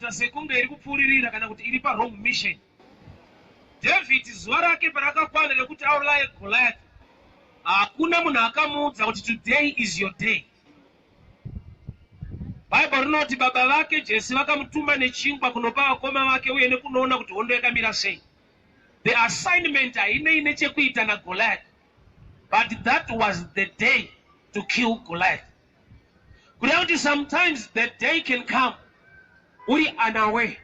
kuita sekunge iri kupfuuririra kana kuti iri pawrong mission. David zuva rake parakakwana rekuti auraye Goliath, hakuna munhu akamuudza kuti today is your day. Bhaibheri rinoti baba vake Jese vakamutuma nechingwa kunopa vakoma vake uye nekunoona kuti hondo yakamira sei. The assignment hainei nechekuita naGoliath, but that was the day to kill Goliath. Kureva kuti sometimes the day can come uri unaware.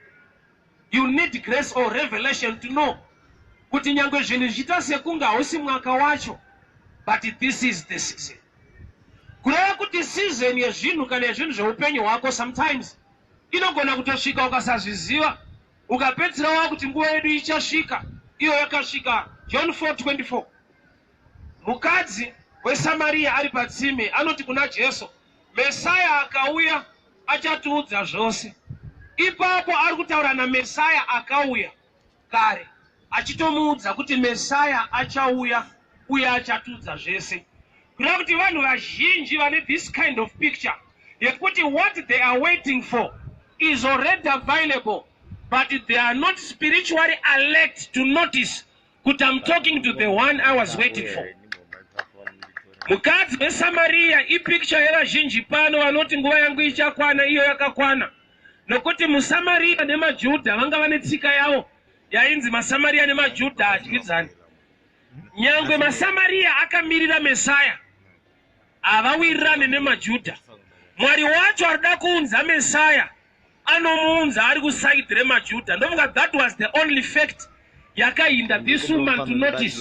You need grace or revelation to know kuti nyangwe zvinhu zvichiita sekunge hausi mwaka wacho, but this is the season. Kureva kuti season yezvinhu kana yezvinhu zveupenyu hwako sometimes inogona kutosvika ukasazviziva, ukapedzisira wakuti nguva yedu ichasvika, iyo yakasvika. John 4:24, mukadzi weSamariya ari patsime anoti kuna Jesu, "Mesaya akauya achatiudza zvose." Ipapo ari kutaura naMesaya akauya kare, achitomuudza kuti Mesaya achauya uye achatiudza zvese. Kureva kuti vanhu vazhinji vane this kind of picture yekuti what they are waiting for is already available, but they are not spiritually alert to notice kuti I'm talking to the one I was waiting for. Mukadzi weSamariya ipicture yevazhinji pano vanoti nguva yangu ichakwana, iyo yakakwana, nokuti muSamariya nemaJudha vanga vane tsika yavo yainzi maSamariya nemaJudha hadyidzani. Nyangwe maSamariya akamirira Mesaya, havawirirane nemaJudha. Mwari wacho arida kuunza Mesaya anomuunza ari kuside remaJudha. Ndofunga that was the only fact yakahinda this woman to notice,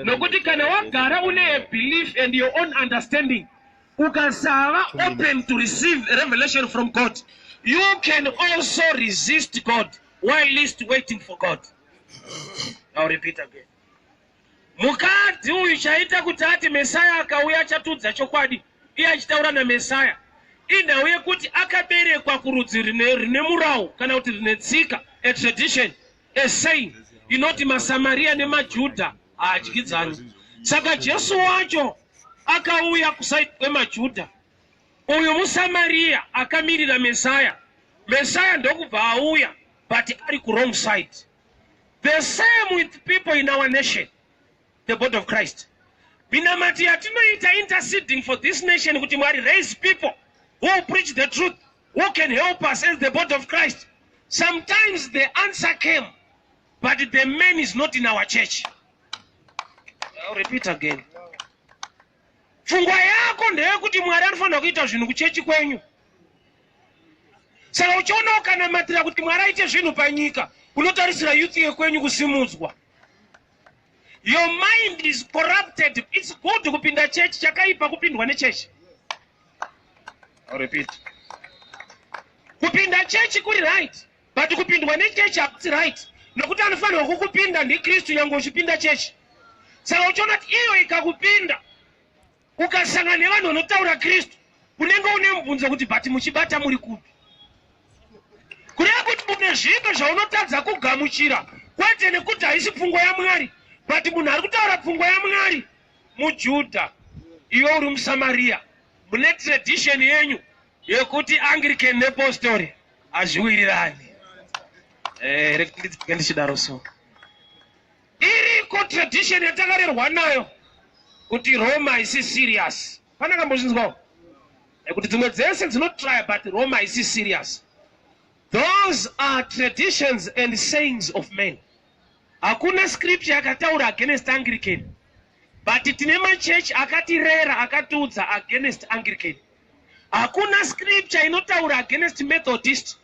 nokuti kana wagara une a belief and your own understanding, ukasava open to receive revelation from God, you can also resist God while least waiting for God. I'll repeat again. Mukadzi uyu chaita kuti ati Mesaya akauya achatudza chokwadi, iye achitaura naMesaya, inhau yekuti akaberekwa kurudzi rine murau kana kuti rine tsika, a tradition, a saying inoti maSamariya nemaJudha haadyidzani. Saka Jesu wacho akauya kuside kwemaJudha, uyu muSamariya akamirira Mesaya. Mesaya ndokubva auya, but ari kuwrong side. The same with people in our nation, the body of Christ. Minamati yatinoita, interceding for this nation kuti Mwari raise people who preach the truth, who can help us as the body of Christ, sometimes the answer came, but the man is not in our church. I'll repeat again. Pfungwa yako ndeyekuti Mwari anofanira kuita zvinhu kuchechi kwenyu. Saka uchiona ukanamatira kuti Mwari aite zvinhu panyika, unotarisira youth yekwenyu kusimudzwa. Your mind is corrupted. It's good kupinda chechi, chakaipa kupindwa nechechi. I'll repeat. Kupinda chechi kuri right, but kupindwa nechechi hakusi right, nokuti anofanirwa kukupinda ndiKristu nyange uchipinda chechi. Saka uchiona kuti iyo ikakupinda, ukasangana nevanhu vanotaura Kristu, unenge une mubvunzo kuti, "But muchibata muri kupi?" Kureva kuti une zvinhu zvaunotadza kugamuchira, kwete nekuti haisi pfungwa yaMwari, but munhu ari kutaura pfungwa yaMwari muJudha, iwe uri muSamariya mune tradition yenyu yekuti Anglican nepostori hazviwirirani. Rekuti ndichidaro, so iriko tradition yatakarerwa nayo kuti Roma haisi serious. Pana kambozvinzwawo nekuti dzimwe dzese dzinotrya, but Roma haisi serious. Those are traditions and sayings of men. Hakuna scripture yakataura against Anglican, but tine machechi akatirera akatiudza against Anglican. Hakuna scripture inotaura against Methodist,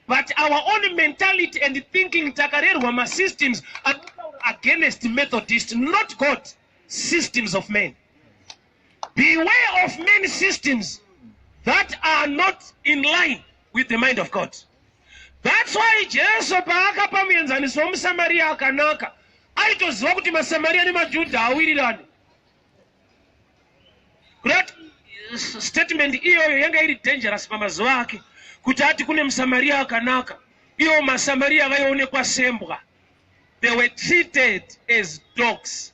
but our own mentality and thinking, takarerwa masystems anotaura against Methodist, not God, systems of men. Beware of many systems that are not in line with the mind of God. That's why Jesu paakapa muenzaniso wemuSamariya akanaka, aitoziva kuti maSamariya nemaJudha awirirani. Kurati statement iyoyo yanga iri dangerous pamazuva ake, kuti ati kune muSamariya akanaka, ivo maSamariya vaionekwa sembwa. They were treated as dogs.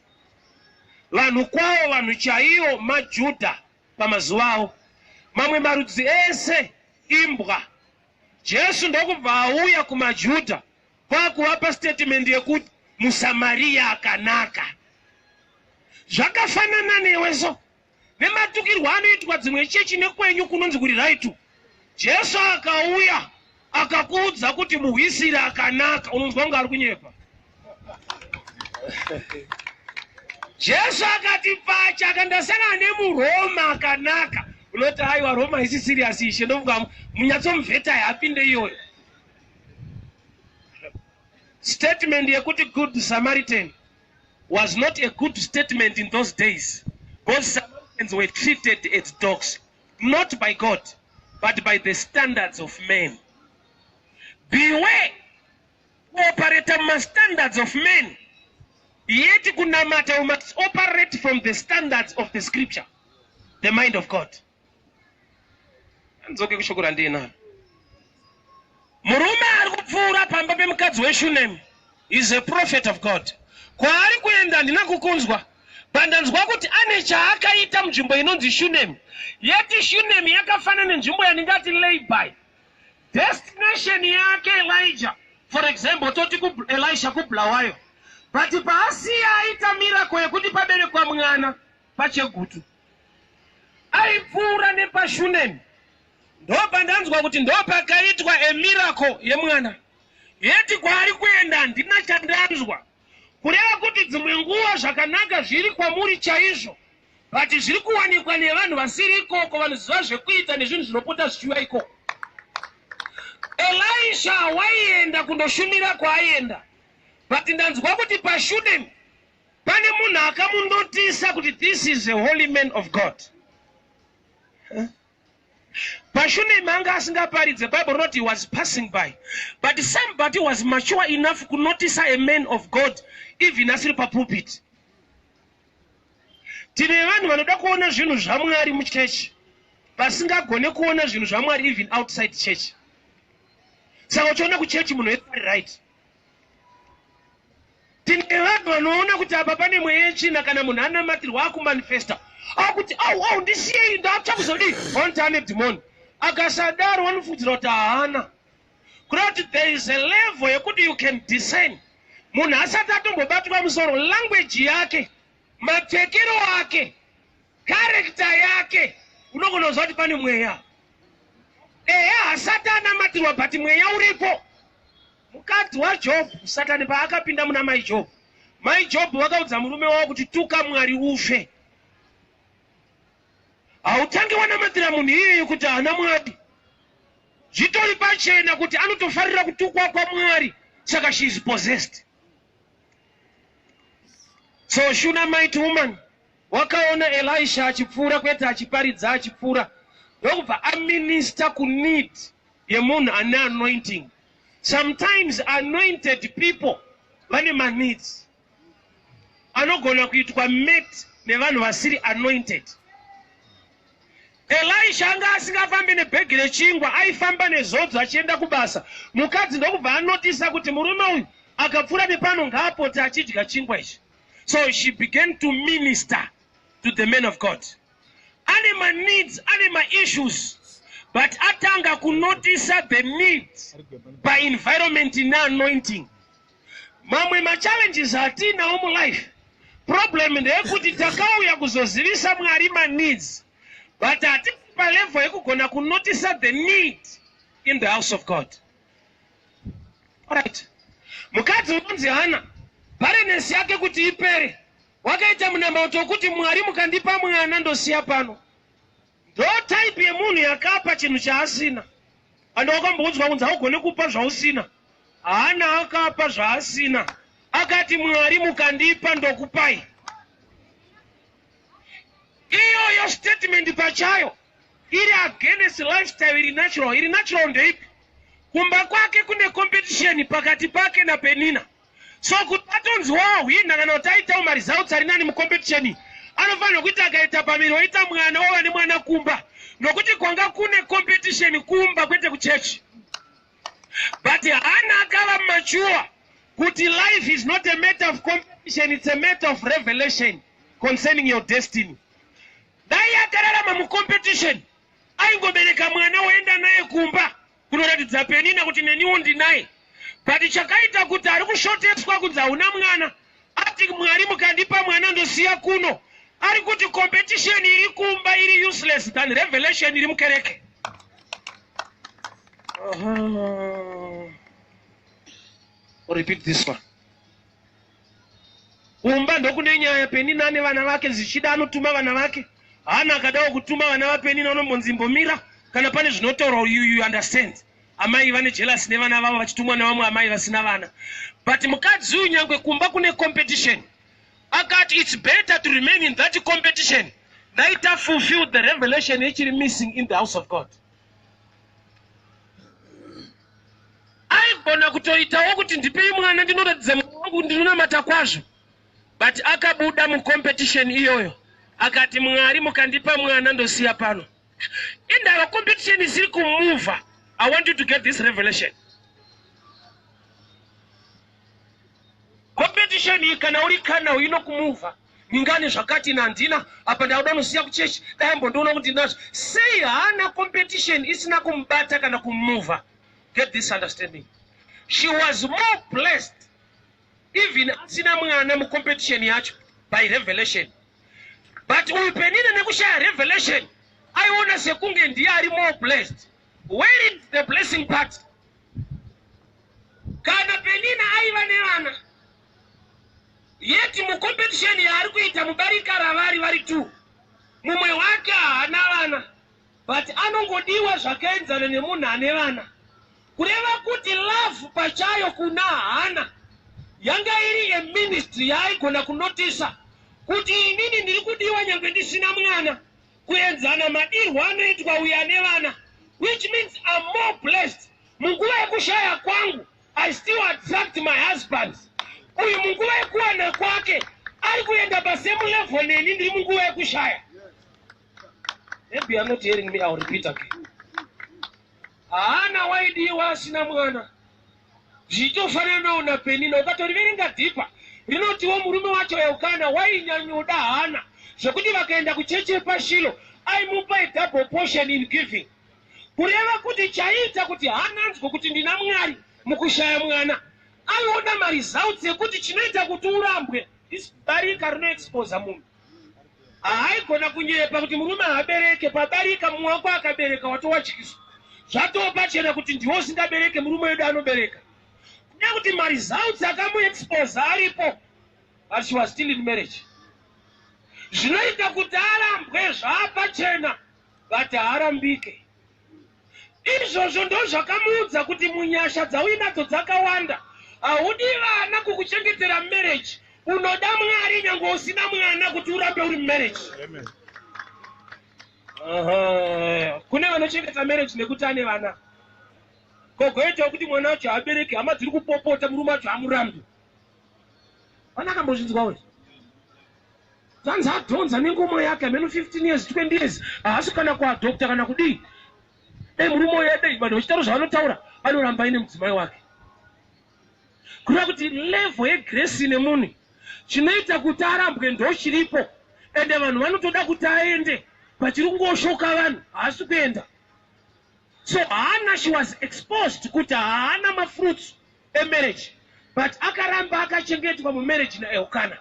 Vanhu kwavo, vanhu chaivo maJudha pamazuva avo, mamwe marudzi ese imbwa. Jesu ndokubva auya kumaJudha kwakuvapa statement yekuti muSamariya akanaka. Zvakafanana newe so nematukirwo anoitwa dzimwe chechi nekwenyu kunonzi kuri right. Jesu akauya akakuudza kuti muhwisiri akanaka, unonzwa kunge ari kunyepa. Jesu akati pacha akandasangana nemuRoma akanaka, unoti aiwa Roma isi serious ishe, ndofunga munyatsomuvheta yapinde iyoyo. Statement yekuti Good Samaritan was not a good statement in those days because Samaritans were treated as dogs, not by God, but by the standards of men. Beware kuoperata mumastandards of men, yet kunamata you must operate from the standards of the scripture, the mind of God. Andzoke kushoko randinaro. Murume ari kupfuura pamba pemukadzi weShunemi is a prophet of God. Kwaari kuenda handina kukunzwa, pandanzwa kuti ane chaakaita munzvimbo inonzi Shunemi. Yeti Shunemi yakafanana nenzvimbo yandingati lay-by. Destination yake Elijah, for example, toti ku Elisha kuBulawayo, but paasiya aita miracle yekuti paberekwa mwana paChegutu, aipfuura nepaShunemi. Ndopandanzwa kuti ndopakaitwa a miracle yemwana. Yeti kwaari kuenda handina chandanzwa. Kureva kuti dzimwe nguva zvakanaka zviri kwamuri chaizvo, but zviri kuwanikwa nevanhu vasiri ikoko, vanoziva zvekuita nezvinhu zvinopota zvichiuya ikoko. Elisha waienda kundoshumira kwaaienda, but ndanzwa kuti paShunemi pane munhu akamunotisa kuti this is a holy man of God. PaShunemi anga asingaparidze, Bible rinoti he was passing by, but somebody was mature enough kunotisa a man of God even asiri papulpit. Tine vanhu vanoda kuona zvinhu zvaMwari muchechi, vasingagone kuona zvinhu zvaMwari even outside church. Saka uchiona kuchechi munhu wese ari right. Tine vanhu vanoona kuti apa pane mweya yetsvina, kana munhu anamatirwa akumanifesta akuti au au ndisiyei, ndatsva kuzodii, vanoti ane dhimoni. Akasadaro vanofungidzira kuti haana. Kureva kuti there is a level yekuti you can discern munhu asati atombobatwa musoro, language yake, mapfekero ake, character yake, unogona kuziva kuti pane mweya. Ehe, hasati anamatirwa, but mweya uripo. Mukadzi waJobhu, Satani paakapinda muna mai Jobhu, mai Jobhu vakaudza murume wavo kuti tuka Mwari ufe. Hautangi wanamatira munhu iyeye kuti haana Mwari. Zvitori pachena kuti anotofarira kutukwa kwaMwari, saka she is possessed. So Shunammite woman wakaona Elisha achipfuura, kwete achiparidza, achipfuura, ndokubva aminister kuneed yemunhu ane anointing. Sometimes anointed people vane maneeds anogona kuitwa met nevanhu vasiri anointed. Elisha anga asingafambi nebhegi rechingwa, aifamba nezodzo achienda kubasa. Mukadzi ndokubva anotisa kuti murume uyu akapfuura nepano ngaapote achidya chingwa ichi. So she began to minister to the man of God. Ane maneeds, ane maissues, but atanga kunotisa the need paenvironment neanointing. Mamwe machallenges atinawo mulife, problem ndeyekuti takauya kuzozivisa Mwari maneeds, but hatisi palevel yekugona kunotisa the need in the house of God. Alright, mukadzi unonzi Hana, barrenness yake kuti ipere, wakaita munamato wekuti Mwari mukandipa mwana ndosiya pano. Ndo type yemunhu yakapa chinhu chaasina. Ande wakamboudzwa kunzi haugone kupa zvausina. Hana akapa zvaasina, akati Mwari mukandipa ndokupai. Iyoyo statement pachayo iri against lifestyle iri natural. Iri natural ndeipi? Kumba kwake kune competition pakati pake naPenina, so kuti atonzi wahwina kana kuti aitawo maresults ari nani mucompetition, anofanirwa kuti akaita pamiri oita mwana, ova nemwana kumba, nokuti kwanga kune competition kumba, kwete kuchechi. But Hana akava mature kuti life is not a matter of competition, it's a matter of revelation concerning your destiny. Dai akararama mucompetition, aingobereka mwana woenda naye kumba. Kunoratidza Penina kuti neniwo ndinaye. But chakaita kuti ari kushoteswa kunzi hauna mwana, ati Mwari mukandipa mwana ndosiya kuno. Ari kuti competition iri kumba iri useless than revelation iri mukereke. Repeat this one. Kumba ndokune nyaya, Penina ane vana vake, zvichida anotuma vana vake. Hana akadawo kutuma vana vaPenina unombonzi imbomira kana pane zvinotaurwa, you understand. Amai vane jealous nevana vavo vachitumwa nevamwe amai vasina vana. But mukadzi uyu nyangwe kumba kune competition, akati it's better to remain in that competition ndaita fulfill the revelation ichiri missing in the house of God. Aigona kutoitawo kuti ndipei mwana ndinoratidza mwana wangu ndinonamata kwazvo, but akabuda mucompetition iyoyo akati Mwari mukandipa mwana ndosiya pano. Indava competition isiri kumuvha. I want you to get this revelation. Competition iyi kana uri kana inokumuvha ningani zvakati nandina apa ndakuda unosiya kuchechi dai mbondiona kuti ndinazvo sei. Haana competition isina kumubata kana kumuvha. Get this understanding. She was more blessed even asina mwana mucompetition yacho by revelation. But uyu Penina nekushaya revelation aiona sekunge ndiye ari more blessed. Where is the blessing part? Kana Penina aiva nevana, yet mucompetition yaari kuita mubarika ravari vari two, mumwe wake haana vana but anongodiwa zvakaenzana nemunhu ane vana. Kureva kuti love pachayo kuna Hana yanga iri yeministry yaaigona kunotisa kuti inini ndiri kudiwa nyange ndisina mwana kuenzana madirwo anoitwa uyo ane vana, which means I'm more blessed. Munguva yekushaya kwangu I still attract my husband. Uyu munguva yekuwana kwake ari kuenda pasame level neni ndiri munguva yekushaya. Maybe you are not hearing me, I will repeat again. Haana waidiwa asina mwana, zvichitofananawo naPenina. Ukatoriverenga deeper rinotiwo murume wacho Elkana wainyanyoda Hana zvekuti vakaenda kuchechi yepaShilo aimupa a double portion in giving. Kureva kuti chaiita kuti Hana anzwe kuti ndina Mwari mukushaya mwana, aiona maresults ekuti chinoita kuti urambwe barika rinoexposa munhu. Haaigona kunyepa kuti murume haabereke pabarika, mumwe wako akabereka watowatyiswa, zvatoo pachena kuti ndiwo usingabereke, murume wedu anobereka. Kuda kuti maresults akamuexposa aripo, but she was still in marriage. Zvinoita kuti arambwe zvaapachena, but haarambike. Izvozvo ndo zvakamuudza kuti munyasha dzauinadzo dzakawanda haudi vana kukuchengetera marriage, unoda Mwari nyange usina mwana kuti urambe uri mumarriage. Kune vanochengeta marriage nekuti ane vana, kogoitawo kuti mwana wacho haabereki, hama dziri kupopota, murume wacho hamurambi. Vana akambozvinzwawo zvanzi adhonza nengomo yake hameno 15 years, 20 years, haasi kana kuadopta kana kudii. Dai murume uyo dai vanhu vachitaura zvavanotaura, anoramba aine mudzimai wake. Kureva kuti level yegrace nemunhu chinoita kuti arambwe ndo chiripo, ende vanhu vanotoda kuti aende, pachiri kungoshoka vanhu haasi kuenda. So Haana, she was exposed kuti haana mafruits emarriage, but akaramba akachengetwa mumarriage naElkana.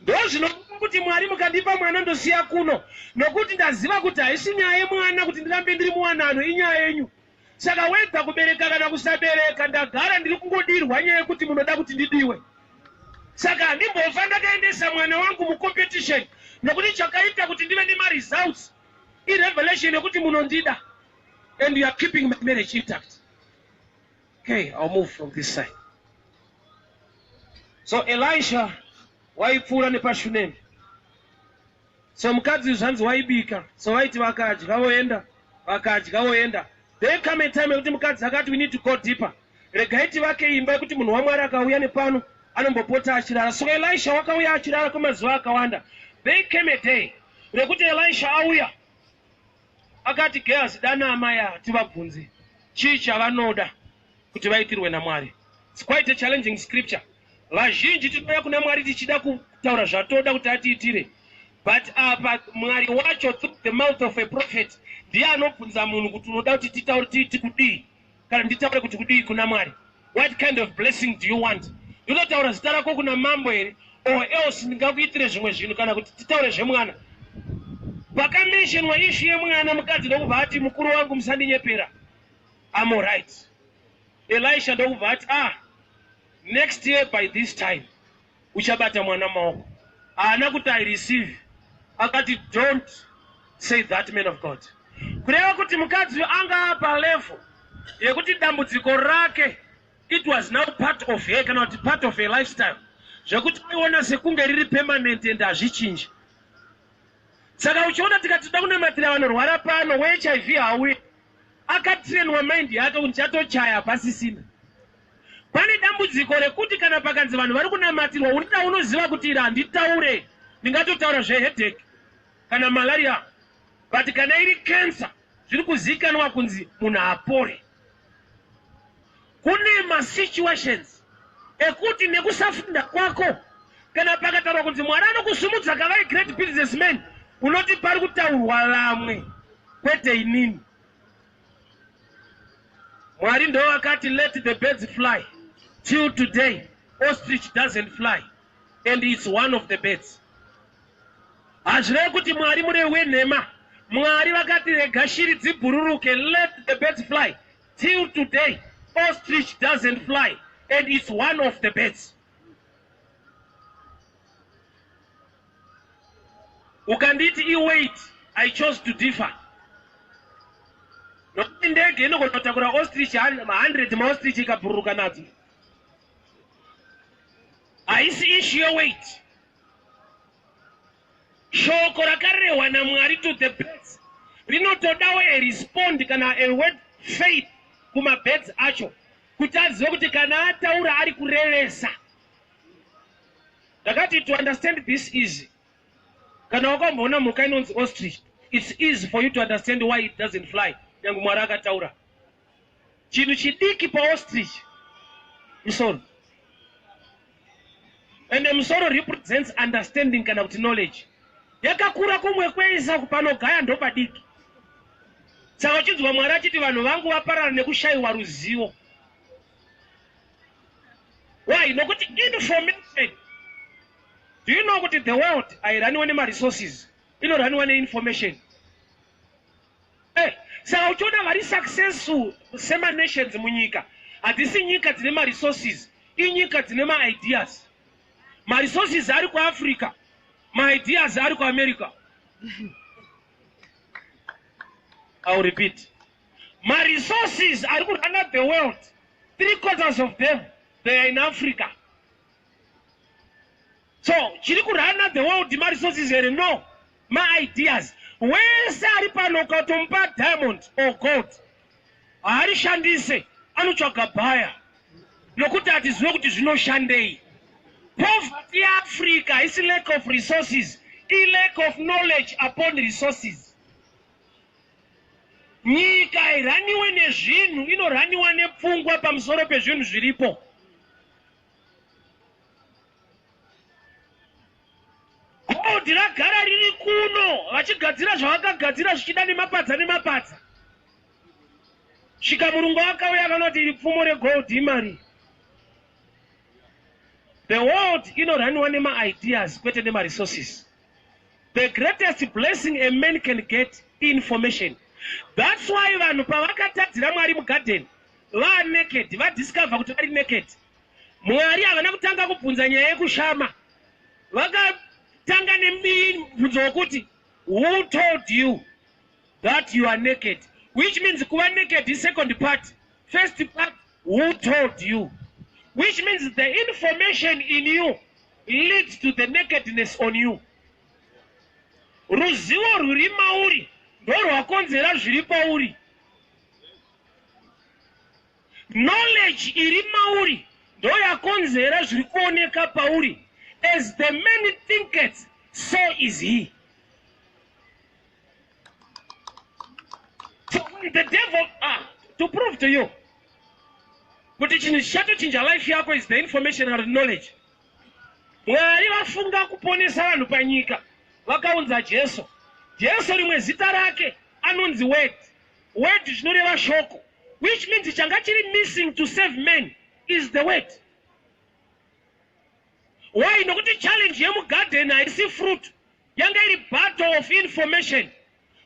Ndo zvinomupa kuti Mwari mukandipa mwana ndosiya kuno, nokuti ndaziva kuti haisi nyaya yemwana kuti ndirambe ndiri muwanano, inyaya yenyu. Saka wega kubereka kana kusabereka, ndagara ndiri kungodirwa nyaya yekuti munoda kuti ndidiwe. Saka handimbofa ndakaendesa mwana wangu mucompetition, nokuti chakaita kuti ndive nemaresults irevelation yekuti munondida and you are keeping my marriage intact. Okay, I'll move from this side. So Elisha waipfuura nepaShunemi. So mukadzi zvanzi waibika, so vaiti vakadya voenda, vakadya voenda. There come a time yekuti mukadzi akati, "We need to go deeper, regai tivake imba yekuti munhu waMwari akauya nepano anombopota achirara." So Elisha wakauya achirara kwemazuva akawanda. There came a day rekuti Elisha auya akati, "Gehazi, dana amai ava tivabvunze chii chavanoda kuti vaitirwe naMwari." It's quite a challenging scripture. Vazhinji tinouya kuna Mwari tichida kutaura zvatoda kuti atiitire, but apa Mwari wacho through the mouth of a prophet Ndiye anobvunza munhu kuti unoda kuti titaure tiiti kudii, kana nditaure kuti kudii kuna Mwari. What kind of blessing do you want? Ndinotaura zita rako kuna mambo here, or else ndingakuitire zvimwe zvinhu, kana kuti titaure zvemwana? Pakamentionwa issue yemwana, mukadzi ndokubva ati, "Mukuru wangu, musandinyepera, I'm alright." Elisha ndokubva ati, "Ah, next year by this time uchabata mwana maoko." Haana kuti, "I receive." Akati, "Don't say that, man of God." Kureva kuti mukadzi anga palevel yekuti dambudziko rake, it was now part of her, kana kuti part of her lifestyle, zvekuti aiona sekunge riri permanent and hazvichinji. Saka uchiona tikati toda kunamatira vanorwara pano, weHIV hauye, akatrainwa mind yake kuti chatochaya pasisina. Pane dambudziko rekuti kana pakanzi vanhu vari kunamatirwa, unoda unoziva kuti iri handitaure, ndingatotaura zveheadache kana malaria, but kana iri cancer, zviri kuzivikanwa kunzi munhu apore. Kune masituations ekuti nekusafunda kwako, kana pakataurwa kunzi Mwari anokusumudza kavai great businessman, unoti pari kutaurwa vamwe, kwete inini. Mwari ndo vakati, "Let the birds fly." Till today ostrich doesn't fly, and it's one of the birds. Hazvirevi kuti Mwari murevi wenhema. Mwari vakati, "Rega shiri dzibhururuke." Let the birds fly. Till today ostrich doesn't fly, and it's one of the birds. Ukanditi iweight, I chose to differ, nokuti ndege inogona kutakura ostrich 100 maostrich ikabhururuka nadzo. Haisi issue yeweight. Shoko rakarehwa naMwari to the birds rinotodawo a respond kana a word faith kumabirds acho, kuti azive kuti kana ataura ari kurevesa. Ndakati to understand this easy, kana wakamboona mhuka inonzi ostrich, it's easy for you to understand why it doesn't fly, nyange Mwari akataura. Chinhu chidiki paostrich musoro, ende musoro represents understanding kana kuti knowledge yakakura. Kumwe kweisa panogaya ndo padiki. Saka uchinzwa Mwari achiti vanhu vangu vaparara nekushayiwa ruzivo, why? Nokuti information. Do you know kuti the world hairaniwe nemaresources, inoraniwa neinformation? Saka uchiona vari successful semanations munyika, hadzisi nyika dzine maresources, inyika dzine maideas. Maresources ari kuAfrica, maideas ari kuAmerica. I'll repeat: maresources ari kurana the world, three quarters of them, they are in Africa. So chiri kurana the world maresources here? No, maideas. Wese ari pano, ukatomupa diamond or gold, haarishandise, anotsvaga bhaya, nokuti hatizive kuti zvinoshandei. Poverty yeAfrica haisi lack of resources, ilack of knowledge upon resources. Nyika hairaniwe nezvinhu, inoraniwa nepfungwa pamusoro pezvinhu zviripo. Gold ragara riri kuno, vachigadzira zvavakagadzira zvichida nemapadza nemapadza. Svika murungu akauya akanoti, "Iri pfumo regold imari." The world inoraniwa nemaideas, kwete nemaresources. The greatest blessing a man can get, information. That's why vanhu pavakatadzira Mwari mugadheni, vanaked, vadiscover kuti vari naked, Mwari havana kutanga kubvunza nyaya yekushama. Vakatanga nemibvunzo wekuti, "Who told you that you are naked?" Which means kuva naked is second part. First part, who told you? Which means the information in you leads to the nakedness on you. Ruzivo rwuri mauri ndorwakonzera zviri pauri. Knowledge iri mauri ndoyakonzera zviri kuoneka pauri. As the man thinketh, so is he. So when the devil, ah, to prove to you kuti chinhu chichatochinja life yako is the information or knowledge, Mwari vafunga kuponesa vanhu panyika, vakaunza Jesu. Jesu, rimwe zita rake Anonzi Word. Word zvinoreva shoko, which means changa chiri missing to save man is the Word. Why? Nokuti challenge yemugarden haisi fruit, yanga iri battle of information.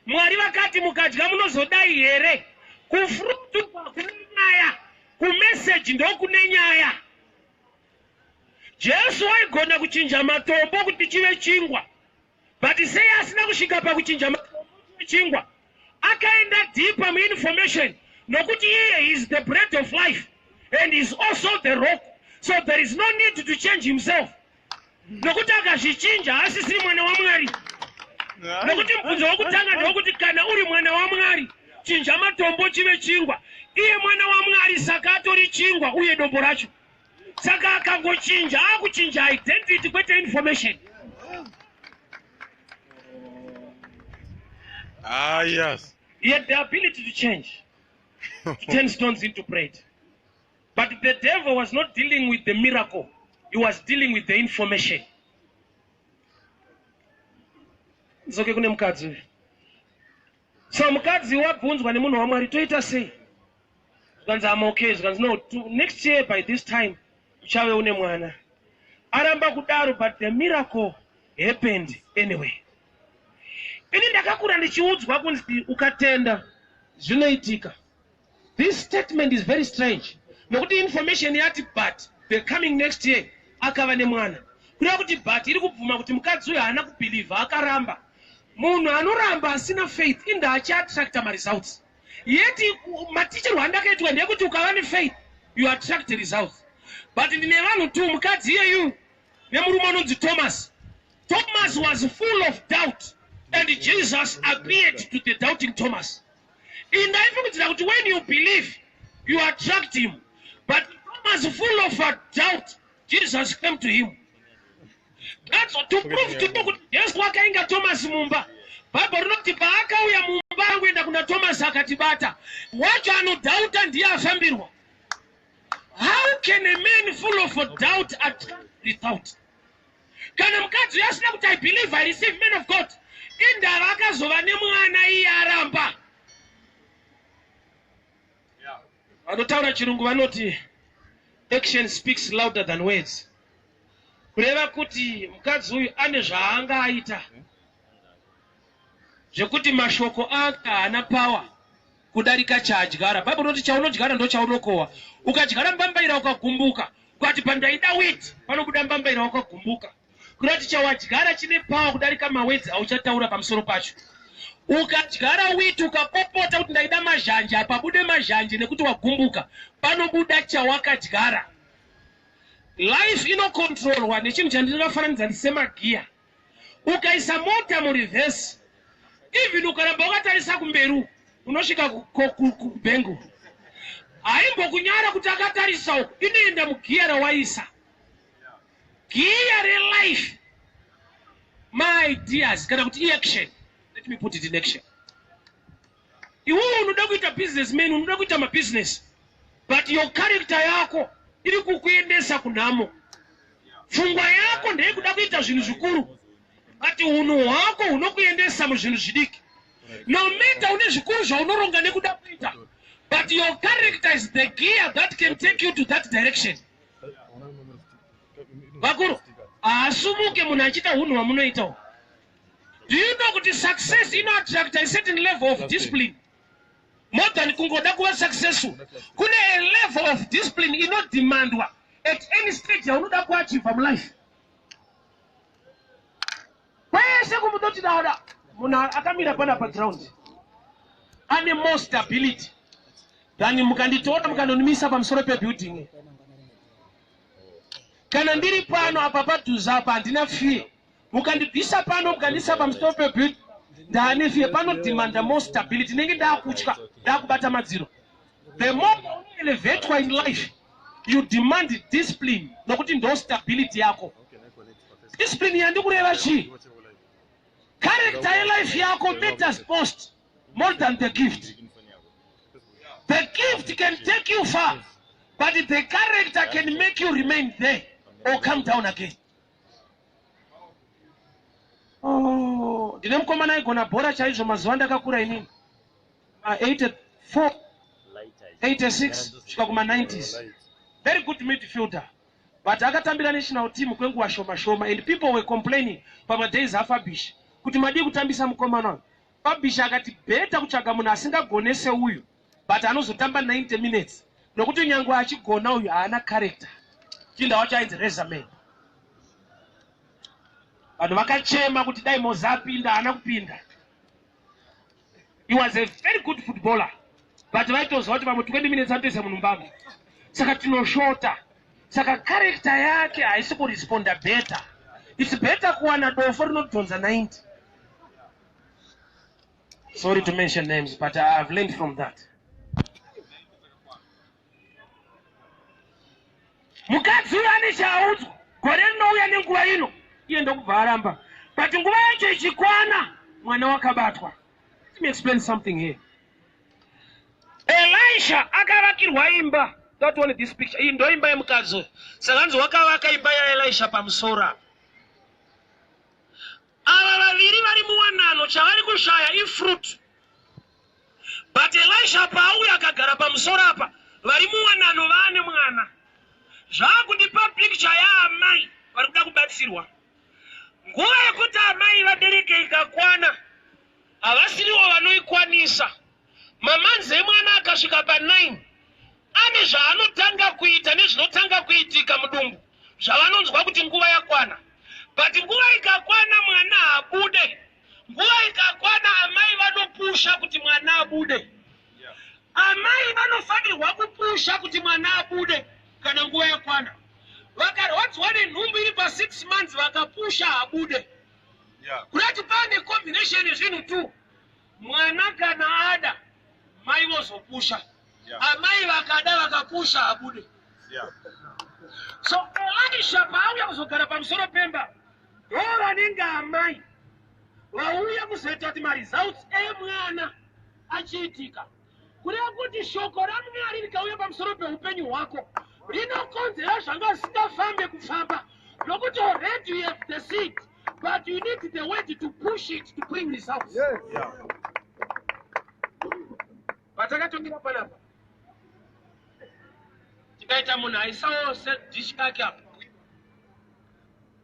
Mwari vakati mukadya munozodai here? Kufruit kune nyaya, kumessage ndokune nyaya. Jesu waigona kuchinja matombo kuti chive chingwa, but sei asina kusvika pakuchinja matombo chive chingwa? Akaenda deeper muinformation, nokuti iye is the bread of life and is also the rock, so there is no need to change himself, nokuti akazvichinja haasisiri mwana waMwari. Nokuti mubvunzo wokutanga ndewekuti, kana uri mwana waMwari, chinja matombo chive chingwa. Iye mwana waMwari, saka atori chingwa uye dombo racho. Saka akangochinja, akuchinja identity, kwete information. Ah, yes. He had the ability to change, to turn stones into bread. But the devil was not dealing with the miracle, he was dealing with the information. Dzoke kune mukadzi uyu. So mukadzi wabvunzwa nemunhu waMwari, "Toita sei?" Zvikanzi, "Am okay." Zvikanzi, "No, next year by this time uchave une mwana." Aramba kudaro, but the miracle happened anyway. Ini ndakakura ndichiudzwa kunzi ukatenda zvinoitika. This statement is very strange, nokuti information yati, "But the coming next year akava nemwana." Kureva kuti but iri kubvuma kuti mukadzi uyu haana kubhilivha, akaramba. Munhu anoramba asina faith inda achiattracta maresults. Yet matichirwo andakaitwa ndeyekuti ukava nefaith, you attract results. But ndine vanhu two, mukadzi iyeyu nemurume anonzi Thomas. Thomas was full of doubt and Jesus appeared to the doubting Thomas. Indaifungidzira kuti when you believe, you attract him, but Thomas, full of a doubt, Jesus came to him. That's to prove to you kuti Jesu akainga Thomas mumba. Bhaibheri rinoti paakauya mumba, angoenda kuna Thomas akatibata. Wacho anodoubta ndiye afambirwa. How can a man full of a doubt attract without? Kana mukadzi uyo asina kuti, "I believe, I receive, man of God," indava akazova nemwana iye aramba? Vanotaura Chirungu vanoti, "Action speaks louder than words." Kureva kuti mukadzi uyu ane zvaanga aita zvekuti mashoko ake haana power kudarika chaadyara. Bhaibheri rinoti chaunodyara ndo chaunokohwa. Ukadyara mbambaira ukagumbuka, ukati pandaida wheat, panobuda mbambaira wakagumbuka. Kureva kuti chawadyara chine power kudarika mawords auchataura pamusoro pacho. Ukadyara wheat, ukapopota kuti ndaida mazhanje, hapabude mazhanje nekuti wagumbuka, panobuda chawakadyara. Life inocontrolwa nechinhu chandinofananidza semagiya. Ukaisa mota mureverse, even ukaramba wakatarisa kumberi, unosvika kubhengu. Haimbokunyara kuti akatarisa uku, inoenda mugiya rawaisa. Giya relife, my ideas, kana kuti iaction. Let me put it in action. Iwewe unoda kuita businessman, unoda kuita mabusiness, but your character yako iri kukuendesa kunhamo. Pfungwa yako ndeyekuda kuita zvinhu zvikuru, but unhu hwako hunokuendesa muzvinhu zvidiki. No matter une zvikuru zvaunoronga nekuda kuita, but your character is the gear that can take you to that direction. Vakuru, haasumuke munhu achiita unhu hwamunoitawo. Do you know kuti success inoattracta a certain level of discipline more than kungoda kuva successful? Kune a level of discipline inodemandwa at any stage yaunoda kuachieva mulife. Kwese kumudoti dada, munhu akamira pana paground ane more stability than mukanditora mukandonimisa pamusoro pebuilding. Kana ndiri pano apa padhuze apa, handina fear. Mukandibvisa pano mukandisa pamusoro pebuilding, ndaane fear. Panodemanda more stability, nenge ndaakutya, ndaakubata madziro. The more unoelevatwa in life, you demand discipline, nokuti ndo stability yako. Discipline yandikureva chii? Character yelife yako matters most, more than the gift. The gift can take you far, but the character can make you remain there or come down again. Oh, ndine mukomana aigona bhora chaizvo mazuva ndakakura inini. Ma 84, 86 kusvika kuma 90s. Very good midfielder, but akatambira national team kwenguva shoma shoma, and people were complaining pamadays aFabisch kuti madii kutambisa mukomana uyu. Fabisch akati better kutsvaga munhu asingagone seuyu, but anozotamba 90 minutes, nokuti nyange achigona uyu haana character. Chinda wacho ainzi Rezaman. Vanhu vakachema kuti dai Moza apinda, haana kupinda. He was a very good footballer, but vaitoziva kuti vamwe 20 minutes anotoisa munhu mbama, saka tinoshota. Saka character yake haisi kuresponda better. It's better kuwana dofo rinodhonza 90. Sorry to mention names, but I have learned from that. Mukadzi uyu ane chaaudzwa gore rinouya nenguva ino, iye ndokubva aramba, but nguva yacho ichikwana, mwana wakabatwa. Let me explain something here. Elisha akavakirwa imba. That this picture, iyi ndo imba yemukadzi uyu. Saka hanzi wakavaka imba yaElisha pamusoro apa. Ava vaviri vari muwanano, chavari kushaya ifruit, but Elisha paauya akagara pamusoro apa, vari muwanano vaane mwana. Zvaakundipa picture yaamai vari kuda kubatsirwa. Nguva yekuti amai vabereke ikakwana, havasiriwo vanoikwanisa. Mamanzi emwana akasvika pa9, ane zvaanotanga kuita nezvinotanga kuitika mudumbu zvavanonzwa kuti nguva yakwana. But nguva ikakwana, mwana abude. Nguva ikakwana, amai vanopusha kuti mwana abude. Amai vanofanirwa kupusha kuti mwana abude kana nguva yakwana. Vakarwadziwa nenhumbu iri pa6 months, vakapusha, abude. Kurati pane combination yezvinhu two: mwana kana ada, mai vozopusha. Amai vakada, vakapusha, abude. So Elisha paauya kuzogara pamusoro pemba, ndo vanenge amai vauya kuzoita kuti maresults emwana achiitika. Kureva kuti shoko raMwari rikauya pamusoro peupenyu hwako, rinokonzera zvanga zvisingafambe kufamba, nokuti already you have the seed, but you need the word to push it to bring results. Patakatongira panapa, tikaita munhu aisawo sedish kake apa,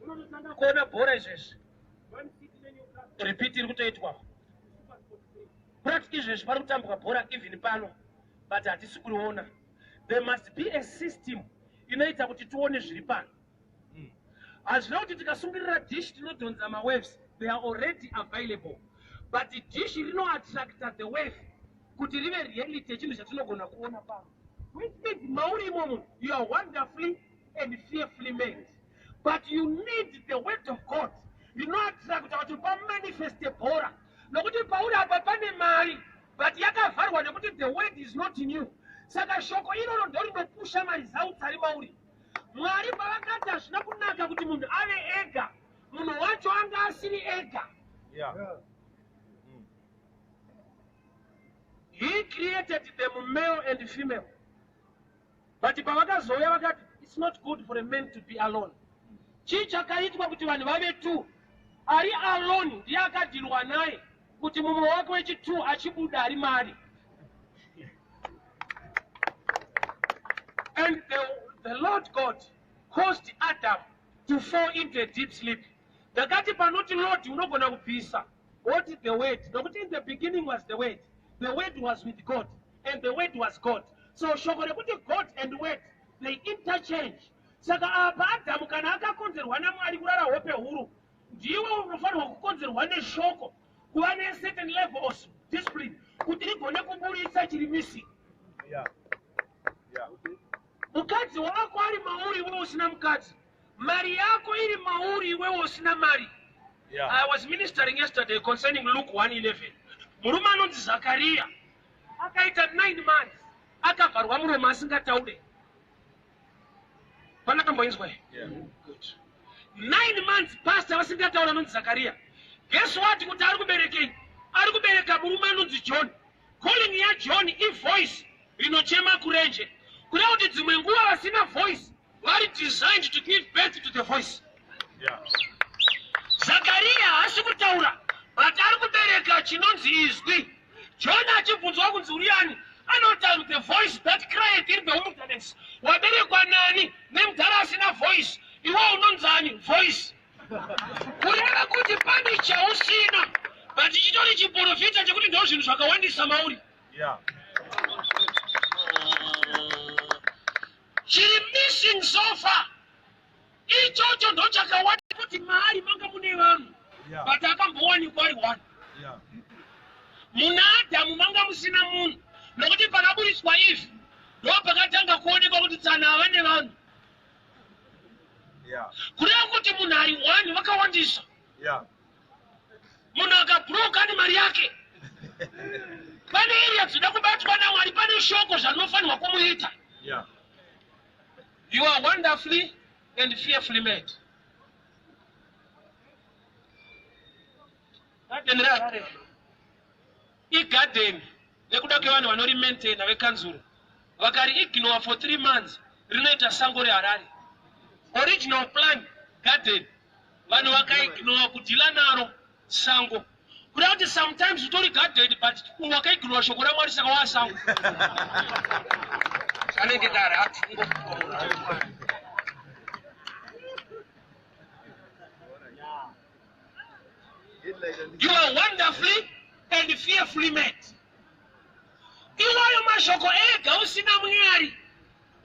unototanga kuona bhora izvezvi. Repeat iri kutoitwa kurati izvezvi pari kutambwa bhora even pano, but hatisi kuriona. There must be a system inoita kuti tione zviri pano. Hazvina kuti tikasungirira dish tinodhonza mawaves. They are already available, but dish rinoattracta the wave kuti rive reality yechinhu chatinogona kuona pano, which means mauri imomo you are wonderfully and fearfully made, but you need the word of God rinoattracta kuti pamanifeste bhora, nokuti pauri apa pane mari, but yakavharwa nekuti the word is not in you. Saka shoko iroro ndo rinopusha maresults ari mauri. Mwari pavakati hazvina kunaka kuti munhu ave ega, munhu wacho anga asiri ega. He created them male and female, but pavakazouya vakati, "It's not good for a man to be alone." Chii chakaitwa kuti vanhu vave two? Ari alone ndiye akadhilwa naye kuti mumwe wake wechi2 achibuda ari mari. And the Lord God caused Adam to fall into a deep sleep. Ndakati panoti Lord unogona kubvisa woti the Word, nokuti in the beginning was the Word, the Word was with God, and the Word was God. So shoko rekuti God and Word, they interchange. Saka apa Adhamu kana akakonzerwa naMwari kurara hope huru, ndiwe unofanirwa kukonzerwa neshoko kuva necertain level of discipline kuti rigone kuburitsa chiri missing. Mukadzi wako ari mauri iwe usina mukadzi, mari yako iri mauri iwewe usina mari. I was ministering yesterday concerning Luke 1:11. Murume anonzi Zakariya akaita 9 months akavharwa muromo asingataure. Pana kamboinzwa here? Yeah. Good. 9 months pastor vasingataura, anonzi Zakariya. Guess what, kuti ari kuberekei? Ari kubereka murume anonzi John. Calling yaJohn ivoice rinochema kurenje. Kuda kuti dzimwe nguva vasina voice vari designed to give birth to the voice. Zakariya haasi kutaura, but ari kubereka chinonzi izwi. John achibvunzwa kunzi uri ani, anoti, "I'm the voice that cried in the wilderness." Waberekwa nani nemudhara asina voice? Iwe unonzani? Voice. Kureva kuti pane chausina, but chitori chiprofita chekuti ndo zvinhu zvakawandisa mauri. Chiri missing so far ichocho ndo chakawanda, kuti maari manga mune vanhu, but akambowanikwa ari one. Muna Adhamu manga musina munhu, nokuti pakaburitswa Eve ndo pakatanga kuonekwa kuti tsana ava nevanhu. Kureva kuti munhu ari one vakawandisa. Munhu akabhuroka nemari yake, pane area dzinoda kubatwa naMwari, pane shoko zvarinofanirwa kumuita. You are wonderfully and fearfully made. Gadheni reHarare igadheni nekuda kwevanhu vanorimaintaina, vekanzuro. Vakariignore for 3 months, rinoita sango reHarare. Original plan garden, vanhu vakaignore kudhila naro, sango. Kuda kuti sometimes utori garden, but wakaignore shoko raMwari, saka wasango. Anenge kare atungo. You are wonderfully and fearfully made. Iwayo mashoko ega usina Mwari,